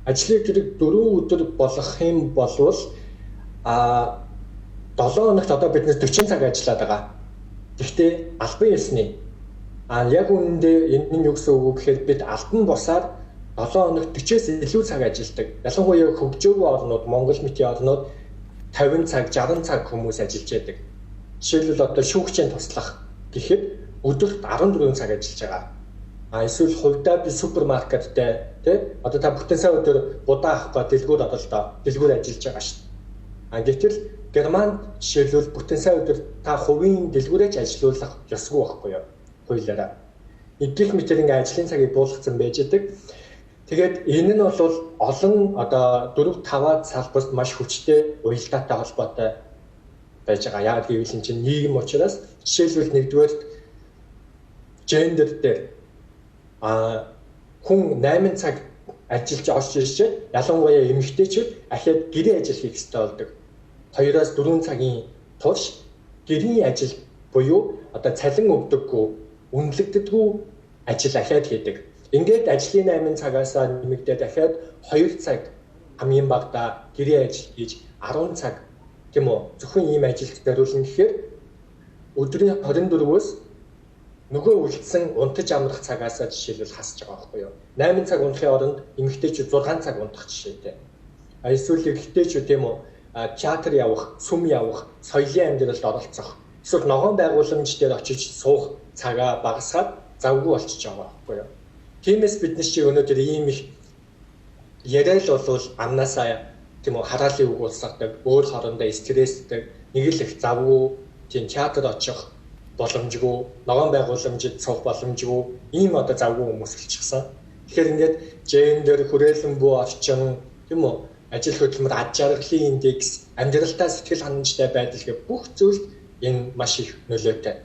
Ажлын өдрийг 4 өдөр болгох юм болвол 7 хоногт одоо бид нэр 40 цаг ажиллаад байгаа. Гэхдээ албан ёсны яг үнэндээ энэ нь юу гэсэн үг вэ гэхээр бид албан бусаар 7 хоногт 40-ээс илүү цаг ажилладаг. Ялангуяа хөгжөөгүй орнууд, Монгол мэтийн орнууд 50 цаг, 60 цаг хүмүүс ажиллаж байдаг. Жишээлбэл одоо шүүгчийн туслах гэхэд өдөрт 14 цаг ажиллаж байгаа. Эсвэл хувьдаа би супермаркеттэй тий одоо та бүтэн сайн өдөр будаа авах гээд дэлгүүр оролдоо, дэлгүүр ажиллаж байгаа шүү дээ. Гэтэл Германд жишээлбэл бүтэн сайн өдөр та хувийн дэлгүүрээ ч ажилуулах ёсгүй байхгүй юу? Хуулиараа. Гэх мэтэр ингээ ажлын цагийг буулгацсан байж байдаг. Тэгээд энэ нь бол олон одоо 4 5 салбарт маш хүчтэй уялдаатай холбоотой байж байгаа. Яг гэвэл энэ чинь нийгэм учраас жишээлбэл нэгдүгээр гендер дээр хүн 8 цаг ажиллаж орж ирчээд ялангуяа эмэгтэйчүүд ахиад гэрээ ажил хийх ёстой болдог. 2-оос 4 цагийн турш гэрийн ажил буюу одоо цалин өгдөггүй, үнэлэгддэггүй ажил ахиад хийдэг. Ингээд ажлын 8 цагаасаа нэмэгдээд дахиад 2 цаг хамгийн багадаа гэрээ ажил хийж 10 цаг тийм үү зөвхөн ийм ажилд зориулна гэхээр өдрийн 24-өөс нөгөө үлдсэн унтаж амрах цагаасаа жишээлбэл хасж байгаа байхгүй юу. 8 цаг унтахын оронд эмэгтэйчүүд 6 цаг унтах жишээтэй. Эсвэл эрэгтэйчүүд тийм үү театр явах, сүм явах, соёлын амьдралд оролцох, эсвэл ногоон байгууламж дээр очиж суух цагаа багасгаад завгүй болчихж байгаа байхгүй юу. Тиймээс бид нар чи өнөөдөр ийм их яриа л болвол амнаасаа тийм үү хараалын үг улсгадаг, өөр хоорондоо стресстэй, нэг л их завгүй, тийм театр очих боломжгүй, ногоон байгууламжид суух боломжгүй ийм одоо завгүй хүмүүс болчихсон. Тэгэхээр ингээд гендер, хүрээлэн буй орчин, тийм үү ажил хөдөлмөр, ад жаргалын индекс, амьдралтаа сэтгэл ханамжтай байдал гэх бүх зүйлд энэ маш их нөлөөтэй.